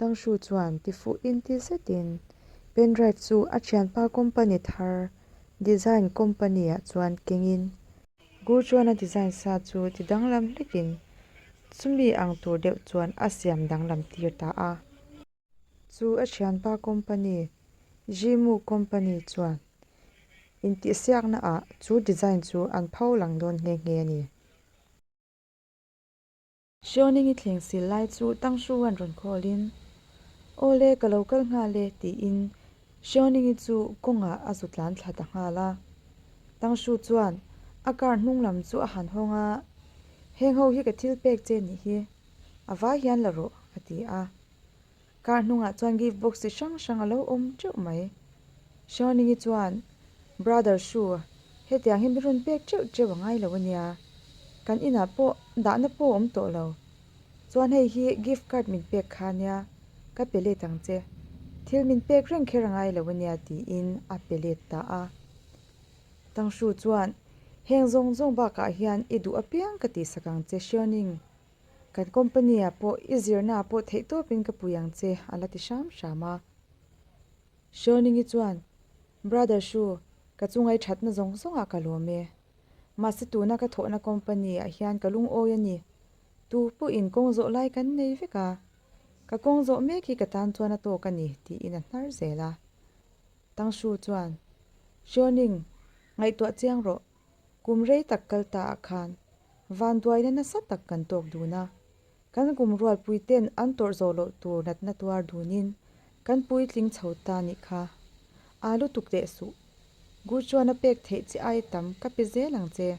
Tang Shu chuan tifuh inti zetin pen drive chu a thianpa company thar design company ah chuan kengin Gu chuan a design sa chu ti danglam hlekin chumi ang tur deuh chuan a siam danglam tir ta a. Chu a thianpa company Jimu company chuan intihsiakna ah chu design chu an pho lang dawn nghe nghe a ni. Hriawning i thleng sil lai chu Tangsuan rawn khawlin, Awle, ka lo kal nghal e, tiin Hriawningi chu kawngah a zu tlan thla ta nghal a. Tangsu chuan a car hnung lam chu a han hawng a, Heng ho hi ka thil pek che nih hi, a vai hian la rawh, a ti a. Car hnungah chuan gift box chi hrang hrang a lo awm teuh mai. Hriawningi chuan, Brother Shu, hetiang hi mi rawn pek teuh teuh a ngai lo a nia. Kan inah pawh dahna pawh a awm tawh lo. Chuan hei hi gift card min pek kha nia, ka pe let ang che. Thil min pek reng kher a ngai lo a nia tiin a pe let ta a. Tang Shu chuan, Heng zawng zawng bakah hian i duh apiang ka tihsak ang che Hriawning. Kan company ah pawh i zirna ah pawh theih tawpin ka pui ang che a la ti hram hram a. Hriawningi chuan, Brother Shu, ka chungai thatna zawng zawng ah ka lawm e. Mahse tuna ka thawhna company ah hian ka lungawi a ni. Tu pawhin kawng zawh lai kan nei vek a. Ka kawng zawh mek hi ka tan chuan a tawk a ni tiin a hnar zel a. Tang Shu chuan, Hriawning, ngaihtuah chiang rawh. Kum rei tak kal ta ah khan vanduaina nasa tak kan tawk dun a, kan kum rualpui ten an tawrh zawh loh tur natna tuar dunin kan puitling chho ta nih kha. Aa lutuk teh suh. Gu chuan a pek theih che ai tam ka pe zel ang che.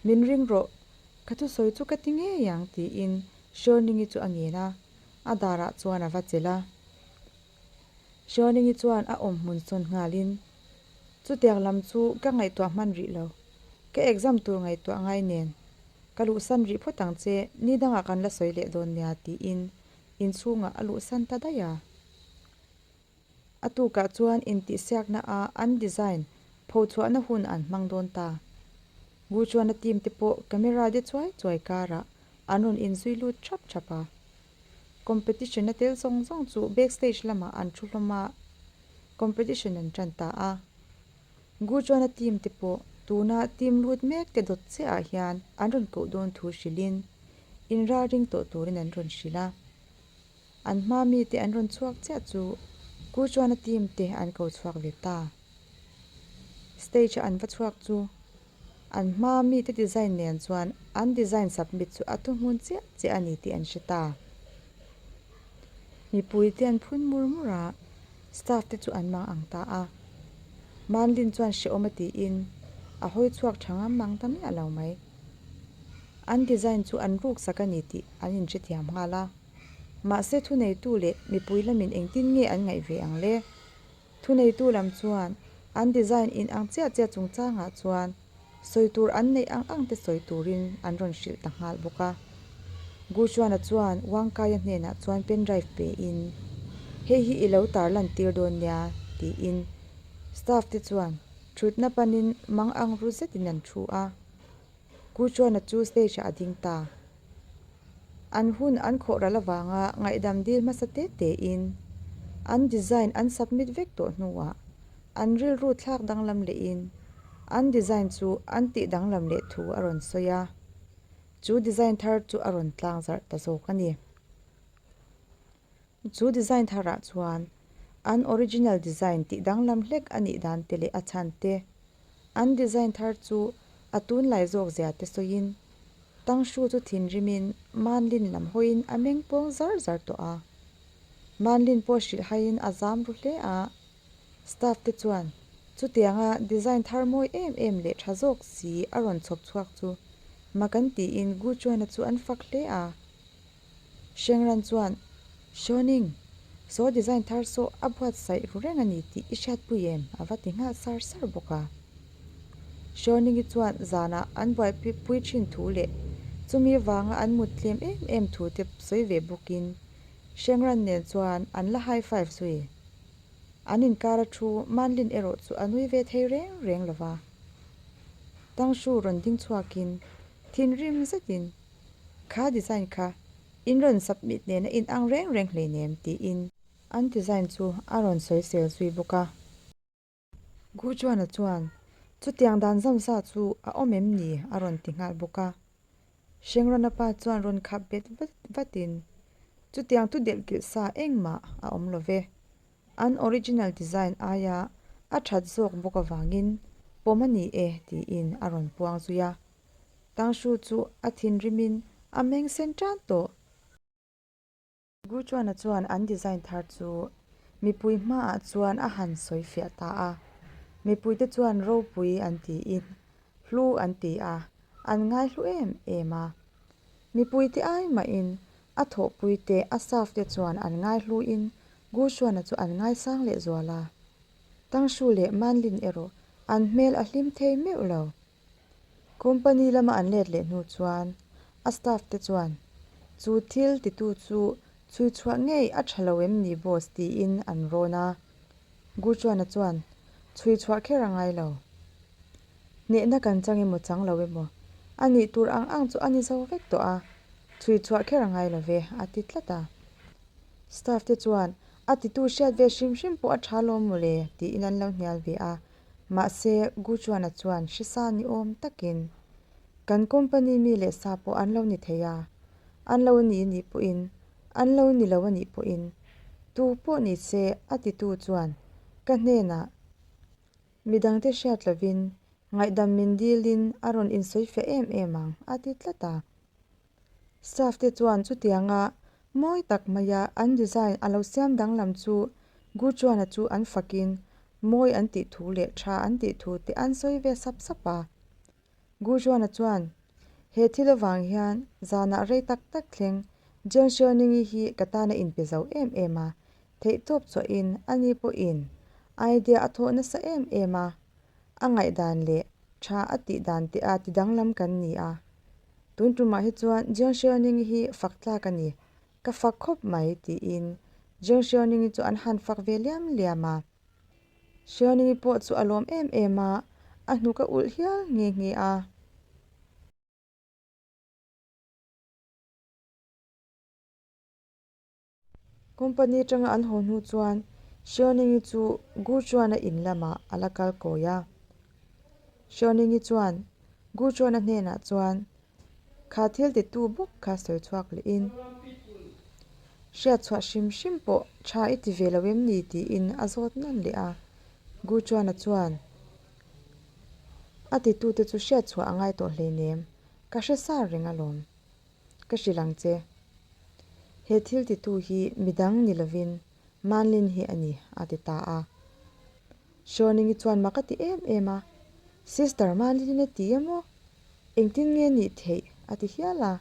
Min ring rawh, ka thusawi chu ka ti ngei ang tiin Hriawningi chu a ngen a, a darah chuan a va chelh a. Hriawningi chuan a awm hmun sawn nghalin, Chutiang lam chu ka ngaihtuah hman rih lo. Ka exam tur ngaihtuah ngai nen. Ka luhsan rih phawt ang che, ni dangah kan la sawi leh dawn nia tiin inchhungah a luhsan ta daih a. A tukah chuan intihsiakna a an design phochhuahna hun an hmang dawn ta. Gu chuan a team te pawh camera de chuai chuai karah an rawn inzui lut thap thap a. Competition a tel zawng zawng chu backstage lamah an thu hlawm a. Competition an tan ta a. Gu chuan a team te pawh tuna team lut mek te dawt chiah ah hian an rawn koh dawn thu hrilhin inralring tawh turin an rawn hrilh a. An hma mi te an rawn chhuak chiah chu Gu chuan a team te an ko chhuak ve ta. Stage a an va chhuak chu an hma mi te design nen chuan an design submit chu a thuhmun chiah chiah a ni tih an hre ta. Mipui te an phun mur mur a, staff te chu an mang ang ta a. Manlin chuan hrehawm a tiin a hawi chhuak tha ngam mang ta miah lo mai. An design chu an ruk sak a ni tih an inhrethiam nghal a. Mahse thuneitu leh mipui lamin engtin nge an ngaih ve ang le? Thuneitu lam chuan an design in ang chiah chiah chungchangah chuan sawi tur an neih ang ang te sawi turin an rawn hrilh ta nghal bawk a. Guchuana chuan Wangkaia hnenah chuan pen drive pe in, Hei hi i lo tar lan tir dawn nia, tiin staff te chuan thutna panin mang ang ru zetin an thu a. Guchuana chu stage ah a ding ta. An hun an khawh ral avanga ngaihdam dil hmasa te tein an design an submit vek tawh hnuah an rilru thlak danglam lehin an design chu an tih danglam leh thu a rawn sawi a, chu design thar chu a rawn tlang zarh ta zawk a ni. Chu design tharah chuan an original design tih danglam hlek a nih dan te leh a chhan te, an design thar chu a tunlai zawk zia te sawiin Tangshu chu thinrimin Manlin lam hawiin a meng pawng zar zar tawh a. Manlin pawh hrilh haiin a zam ru hle a. Staff te chuan chutianga design thar mawi em em leh tha zawk si a rawn chhawp chhuak chu mak an tiin Gu Chuana chu an fak hle a. Hrengran chuan, Hrawning, saw design thar saw a buatsaih ru reng a ni tih i hriatpui em? a va ti nghal sar sar bawk a. Hrawningi chuan zanah an buaipui thin thu leh chumi vanga an mut tlem em em thu te sawi ve bawkin Hrengran nen chuan an la high five zui. An inkar a thu Manlin erawh chu a nui ve thei reng reng lo va. Tangshu rawn ding chhuakin thinrim zetin, Kha design kha. In rawn submit nen a inang reng reng hleinem tiin an design chu a rawn sawisel zui bawk a. Gu Chuana chuan, Chutiang dan zam sa chu a awm em ni? a rawn ti nghal bawk a. Hrengrana pa chuan rawn khap bet vat vatin, Chutiang thu delhkilh sa engmah a awm lo ve. An original design aia a that zawk bawk avangin pawm a ni e tiin a rawn puang zui a. Tangshu chu a thinrimin a meng sen tan tawh. Gu Chuana chuan an design thar chu mipui hmaah chuan a han sawi fiah ta a. Mipuite chuan ropui an tiin hlu an ti a, an ngaihlu em em a. Mipuite ai mahin a thawhpuite a staff te chuan an ngaihluin Gu Chuana chu an ngaisang lehzual a. Tang Shu leh Man Lin erawh an hmel a hlim thei meuh lo. Company lama an let leh hnu chuan a staff te chuan chu thil titu chu chhui chhuah ngei a tha lo em ni boss tiin an rawn a. Gu Chuana chuan chhui chhuah kher a ngai lo. Hnehna kan chang emaw chang lo emaw a nih tur ang ang chu a ni zo vek tawh a, chhui chhuah kher a ngai lo ve a ti tlat a. Staff te chuan a titu hriat ve hrim hrim pawh a tha lawm mawle tiin an lo hnial ve a. Mahse, Gu Chuana chuan hrisa ni awm takin, Kan company mi leh sa pawh an lo ni thei a, an lo ni nih pawhin, an lo ni lo a nih pawhin, tu pawh ni se a titu chuan ka hnenah midangte hriat lovin ngaihdam min dilin a rawn insawifiah em em ang a ti tlat a. Staff te chuan chutianga mawi tak maia an design a lo siam danglam chu Gu Chuana chu an fakin mawi an tih thu leh tha an tih thu te an sawi ve sap sap a. Gu Chuana chuan, He thil avang hian zanah rei tak tak thleng Jiang Xiaoning-i hi ka tan a inpe zo em em a, theihtawp chhuahin ani pawhin idea a thawh nasa em em a, a ngaihdan leh tha a tih dan te a ti danglam kan ni a. Tun tumah hi chuan Jiang Xiaoning hi fak tlak a ni, ka fak khawp mai tiin Jiang Xiaoning chu an han fak ve liam liam a. Xiaoning pawh chu a lawm em em a, a hnuk a ulh hial nghe nghe a. Company atanga an haw hnu chuan Xiaoning-i chu Gu Chuan-a in lamah a la kal kawi a. Xiaoning-i chuan Gu Chuan-a hnenah chuan kha thil titu bawk kha sawi chhuak lehin, Hriat chhuah hrim hrim pawh tha i ti ve lo em ni? tiin a zawt nawn leh a. Gu Chuan-a chuan a titute chu hriat chhuah a ngai tawh hleinem, ka hre sar reng alawm. Ka hrilh ang che. He thil titu hi midang ni lovin Manlin hi a ni, a ti ta a. Hrawningi chuan mak a ti em em a, Sister Manlin a ti emaw? Engtin nge nih theih? a ti hial a.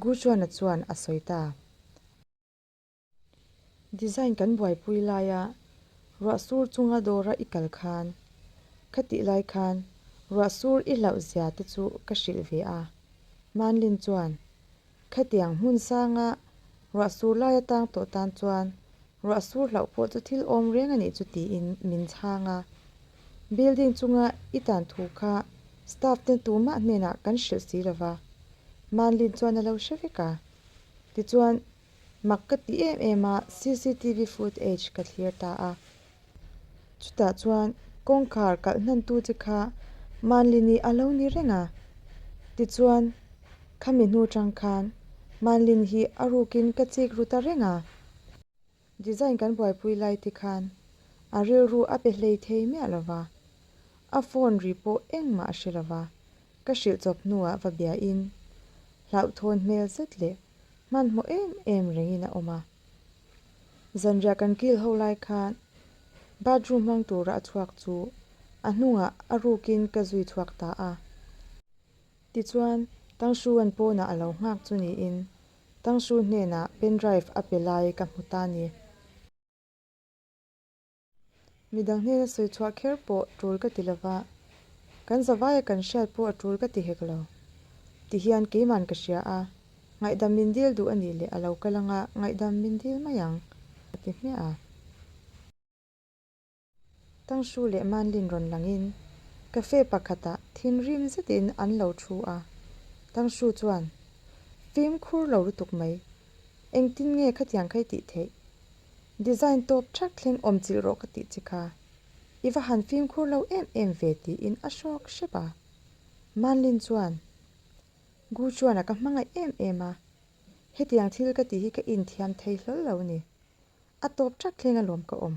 Guchuana chuan a sawi ta. Design kan buaipui laia ruah sur chunga dawra i kal khan, khatih lai khan ruah sur i hlauh zia te chu ka hrilh ve a. Manlin chuan, Khatiang hmun sanga ruah sur laia tang tawh tan chuan ruah sur hlauh pawh chu thil awm reng a nih chu tiin min chhang a. Building chunga i tan thu kha staff te tumah hnenah kan hrilh si lova. Manlin chuan a lo hre vek a. Tichuan, Mak ka ti em em a, cctv footage ka thlir ta a. Chutah chuan kawngkhar kalh hnantu che kha Manlini a lo ni reng a. Tichuan, khami hnu tang khan Manlin hi a rukin ka chik ru ta reng a. Design kan buaipui lai te khan a rilru a pe hlei thei miah lo va, a phone ri pawh engmah a hre lo va, ka hrilh chawp hnuah va biain hlauhthawn hmel zet leh Hmanhmawh em em rengin a awm a. Zanriah kan kil ho lai khan bathroom hmang tura a chhuak chu a hnungah a rukin ka zui chhuak ta a. Tichuan, Tangshu-a'n pawnah a lo nghak chu niin Tangshu hnenah pendrive a pe lai ka hmu ta ni. Midang hnena sawi chhuah kher pawh tul ka ti lova, kan zavaia kan hriat pawh a tul ka ti hek lo. Tihian keiman ka hria a, ngaihdam min dil duh a nih leh a lo kal anga ngaihdam min dil mai ang, a ti hmiah a. Tangshu leh Manlin rawn langin cafe pakhatah thinrim zetin an lo thu a, Tangshu chuan, Fimkhur lo lutuk mai. Engtin nge khatiang kha i tih theih? Design tawp thak thleng awm chilh rawh ka tih che kha. I va han fimkhur lo em em ve tiin a hrawk hrep a. Manlin chuan, Gu chuan a ka hmangaih em em a, hetiang thil ka tih hi ka inthiam thei hlawl lo ni. A tawp thak thleng alawm ka awm.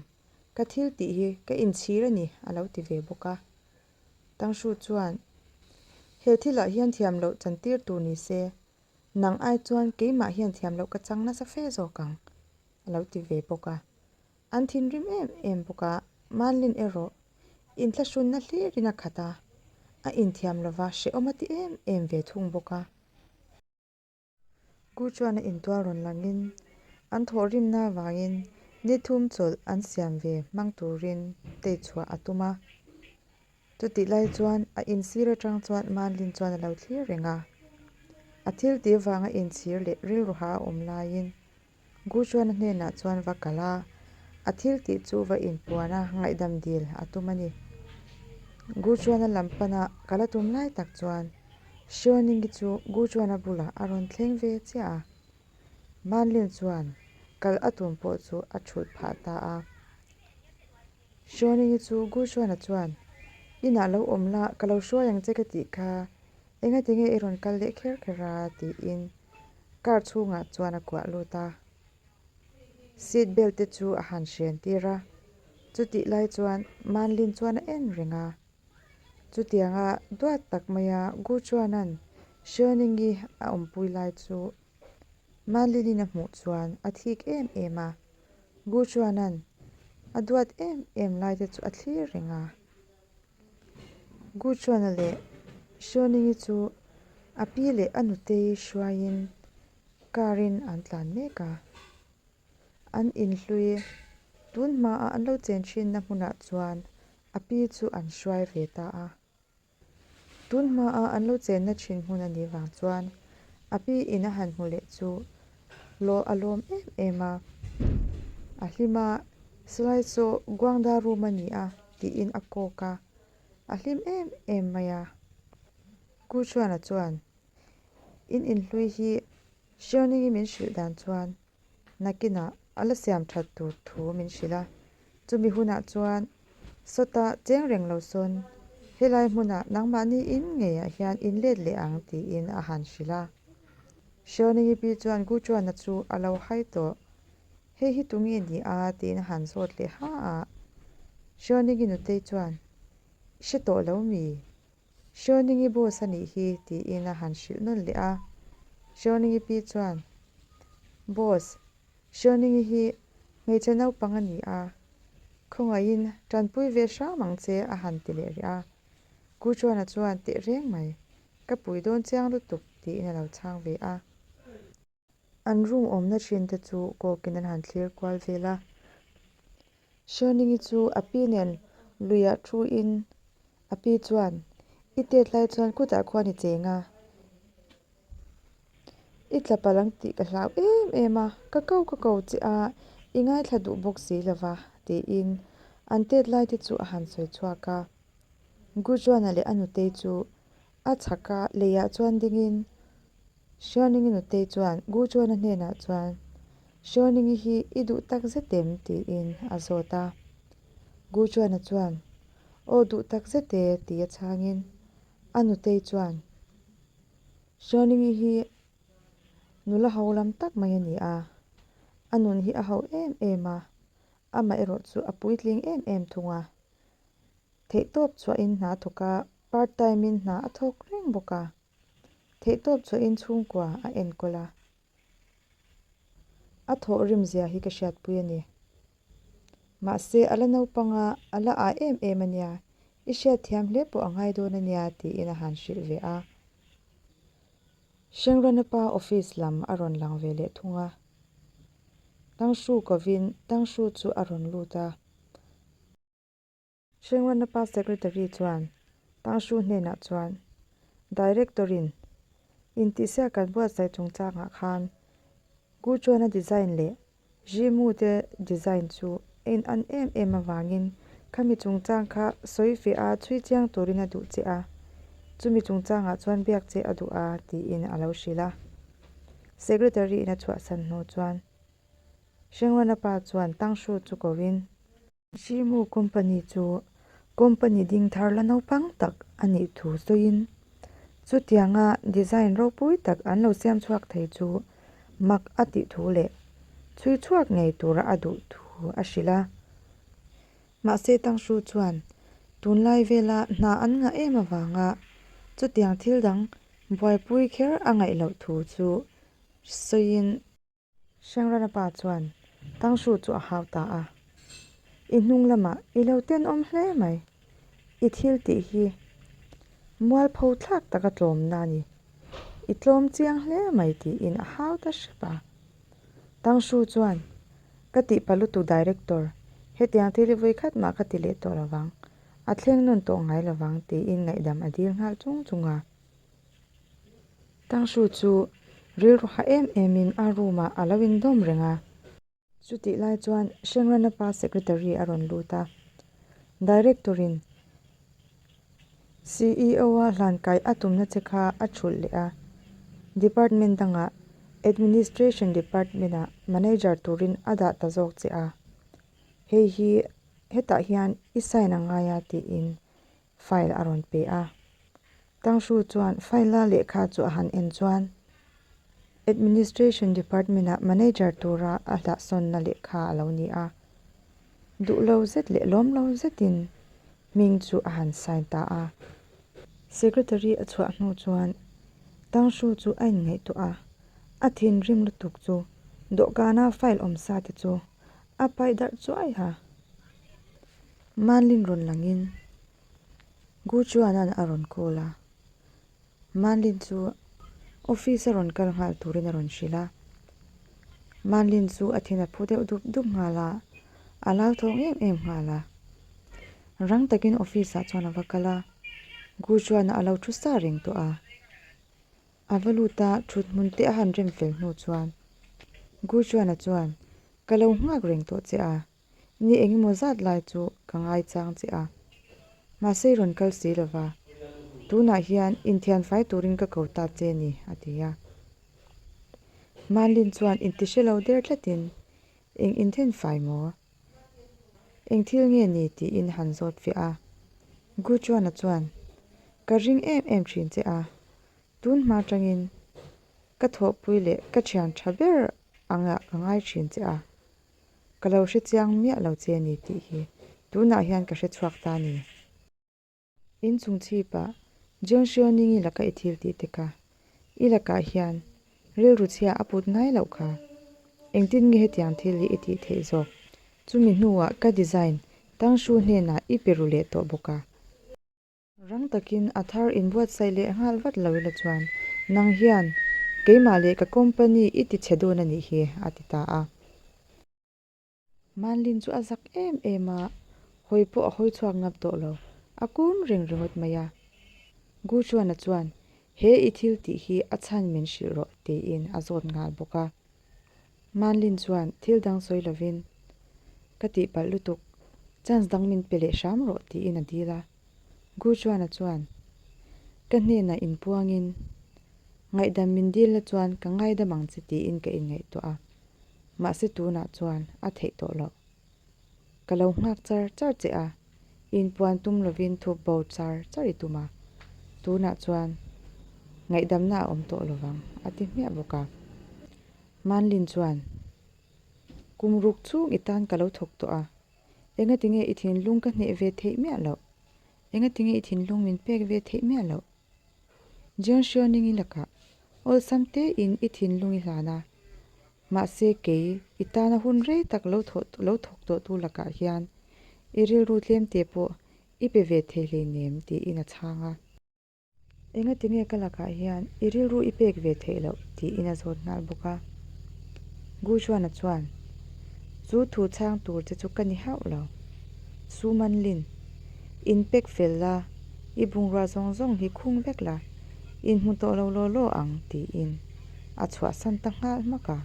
Ka thil tih hi ka inchhir a ni a lo ti ve bawk a. Tangshu chuan, He thilah hian thiam loh chantir tur ni se, nang ai chuan keimah hian thiam loh ka chang nasa fe zawk ang a lo ti ve bawk a. An thinrim em em bawk a, Manlin erawh inthlahrunna hlirin a khat a, a inthiam lova hrehawm a ti em em ve thung bawk a. Ku chuan a intual rawn langin an thawhrimna avangin ni thum chawlh an siam ve hmang turin tei chhuah a tum a. Chutih lai chuan a insir atang chuan Manlin chuan a lo thlir reng a. A thil tih avanga inchhir leh rilru ha a awm laiin Gu chuan a hnenah chuan va kal a, a thil tih chu va inpuan a, ngaihdam dil a tum a ni. Gu chuan a lam pana kal a tum lai tak chuan Xiaoning-i chu Gu chuan a bulah a rawn thleng ve chiah a. Manlin chuan kal a tum pawh chu a thulh phah ta a. Xiaoning-i chu Gu chuan-a chuan, Inah lo awm la, ka lo hruai ang che ka tih kha, Engatinge i rawn kal leh kher kher a? tiin car chhungah chuan a kuah lut a. Seat belt te chu a han hren tir a, chutih lai chuan Manlin chuan a en reng a. Chutianga duat tak maia Gu Chuanan Xiaoning-i a awmpui lai chu Manlin-in a hmuh chuan a thik em em a. Gu Chuanan a duat em em lai te chu a thlir reng a. Guchuana leh Xiaoning-i chu a pi leh a nutei hruaiin car-in an tlan mek a. An inhlui tun hmaah an lo chen thinna hmunah chuan a pi chu an hruai ve ta a. Tun hmaah an lo chenna thin hmun a nih vang chuan a pi in a han hmu leh chu Law a lawm em em a, a hlim a, Salai saw Guangda room a ni a tiin a kawk a, a hlim em em mai a. Ku Chuana chuan, In inhlui hi Xiaoning-i min hrilh dan chuan Nakinah a la siam that tur thu min hrilh a, chumi hunah chuan sawta cheng reng lo sawn helai hmunah nangmahni in ngeiah hian in let leh ang tiin a han hrilh a. Xiaoning-i pi chuan Gu Chuana chu a lo hai tawh. Hei hi tunge ni a? tiin a han zawt leh ha a. Xiaoning-i nutei chuan, I hre tawh lo mi? Xiaoning-i boss a nih hi, tiin a han hrilh nawn leh a. Xiaoning-i pi chuan, Boss, Xiaoning-i hi hmeichhe naupang a ni a, khawngaihin tanpui ve hram ang che, a han ti leh rih a. Gu Chuana chuan, Teh reng mai, ka pui dawn chiang lutuk, tiin a lo chhang ve a. An room awmna thin te chu kawkin an han thlir kual vel a. Xiaoning-i chu a pi nen luiah thu in a pi chuan, I tet lai chuan kutah khuan i cheng a, i tla palh ang tih ka hlau em em a, ka ko ka ko che a, i ngaithla duh bawk si lo va, tiin an tet lai te chu a han sawi chhuak a. Gu Chuana leh a nutei chu a chhaka leiah chuan dingin Xiaoning-i nutei chuan Gu Chuana hnenah chuan, Xiaoning-i hi i duh tak zet em? tiin a zawt a. Gu Chuana chuan, Aw duh tak zet e, ti a chhangin a nutei chuan, Xiaoning-i hi nula ho lam tak mai a ni a, a nun hi a ho em em a, amaherawh chu a puitling em em thung a. Theihtawp chhuahin hna a thawk a, part time-in hna a thawk reng bawk a. Theihtawp chhuahin chhungkua a enkawl a, a thawh rim zia hi ka hriatpui a ni. Mahse, a la naupang a, a la ah em em a nia, i hriatthiam hle pawh a ngai dawn a nia tiin a han hrilh ve a. Hrengrana pa office lam a rawn lang ve leh thung a, Tangshu kovin Tangshu chu a rawn lut a. Hrengrana pa Secretary chuan Tangshu hnenah chuan, Director-in intihsiak kan buatsaih chungchangah khan Gu Chuana design leh Zhi Mu te design chu a in an em em avangin khami chungchang kha sawi feh a chhui chiang turin a duh che a, chumi chungchangah chuan biak che a duh a, tiin a lo hrilh a. Secretary in a chhuahsan hnu chuan Hrengrana pa chuan Tangshu chu koin, Shimu company chu company ding thar la naupang tak a nih thu sawiin, chutianga design ropui tak an lo siam chhuak thei chu mak a tih thu leh chhui chhuak ngei tura a duh thu a hrilh a. Mahse Tangshu chuan tunlai vela hna an ngah em avanga chutiang thil dang buaipui kher a ngaih loh thu chu sawiin, Hrengrana pa chuan Tangshu chu a hau ta a, I hnung lamah i lo tenawm hle mai, i thil tih hi mualpho thlak taka tlawmna a ni, i tlawm chiang hle mai tiin a hau ta hrep a. Tangshu chuan, Ka tihpa lutuk Director, hetiang thil hi vawikhat mah ka ti leh tawh lovang, a thleng nawn tawh ngai lovang tiin ngaihdam a dil nghal chung chung a. Tangshu chu rilru ha em emin a room ah a lo indawm reng a. Chutih lai chuan Hrengrana pa secretary a rawn lut a, Director in CEO a hlankai a tumna che kha a thulh leh a, Department dangah Administration Department ah Manager turin a dah ta zawk che a, hei hi hetah hian i sign a ngai a tiin file a rawn pe a. Tangshu chuan file-a lehkha chu a han en chuan Administration Department-ah manager tura a hlahsawnna lehkha a lo ni a. Duh lo zet leh lawm lo zetin hming chu a han sign ta a. Secretary a chhuah hnu chuan Tangshu chu a inngaihtuah a, a thinrim lutuk chu dawhkana file awm sa te chu a paih darh chuai a. Manlin rawn langin Gu Chuanan a rawn call a, Manlin chu office a rawn kal nghal turin a rawn hrilh a. Manlin chu a thin a phu deuh dup dup nghal a, a hlauthawng em em nghal a. Rang takin office ah chuan a va kal a, Gu Chuana a lo thu sa reng tawh a. A va lut a, thut hmun te a han rem fel hnu chuan Gu Chuana chuan, Ka lo nghak reng tawh che a, Ni engemaw zat lai chu ka ngaichang che a, mahse i rawn kal si lova, tunah hian inthian fai turin ka ko ta che ni, a ti a. Manlin chuan inti hre lo der tlatin, Eng inthen fai maw? Eng thil nge ni? tiin han zawt fiah a. Guchuana chuan, Ka ring em em thin che a, tun hma tangin ka thawhpui leh ka thian tha ber angah ka ngai thin che a, Ka lo hre chiang miah lo che ni tih hi tunah hian ka hre chhuak ta ni. In chung chhipah John Hriawning'i laka i thil tih te kha i lakah hian rilru chhia a put ngai loh kha. Engtin nge hetiang thil hi i tih theih zawk? Chumi hnuah ka design Tangshu hnenah i pe ru leh tawh bawk a. Rang takin a thar inbuatsaih leh nghal vat lo ila chuan nang hian keimah leh ka company i ti chhe dawn a nih hi, a ti ta a. Manlin chu a zak em em a, hawi pawh a hawi chhuak ngam tawh lo, a kun reng ringawt mai a. Gu Chuana chuan, He i thil tih hi a chhan min hrilh rawh, tiin a zawt nghal bawk a. Manlin chuan thil dang sawi lovin, Ka tihpalh lutuk, chance dang min pe leh hram rawh tiin a dil a. Gu Chuana chuan, Ka hnenah inpuangin, ngaihdam min dil la chuan ka ngaidam ang che tiin ka inngaihtuah a, mahse tunah chuan a theih tawh loh. Ka lo nghak char char che a, inpuan tum lovin thup bo char char i tum a, tunah chuan ngaihdamna a awm tawh lovang a ti hmiah bawk a. Manlin chuan, Kum ruk chhung i tan ka lo thawk tawh a, engatinge i thinlung ka hneh ve theih miah loh? Engatinge i thinlung min pek ve theih miah loh? Jiang Xiaoning i lakah awlsam tein i thinlung i hlan a, mahse kei i tana hun rei tak lo thawh lo thawk tawhtu lakah hian i rilru tlemte pawh i pe ve thei hleinem tiin a chhang a. Engatinge ka lakah hian i rilru i pek ve theih loh tiin a zawt nghal bawk a. Gu Chuana chuan, Chu thu chhang tur che chu ka ni hauh lo. Su Manlin, in pek fel la, i bungrua zawng zawng hi khung vek la, in hmu tawh lo law law ang tiin a chhuahsan ta nghal hmak a.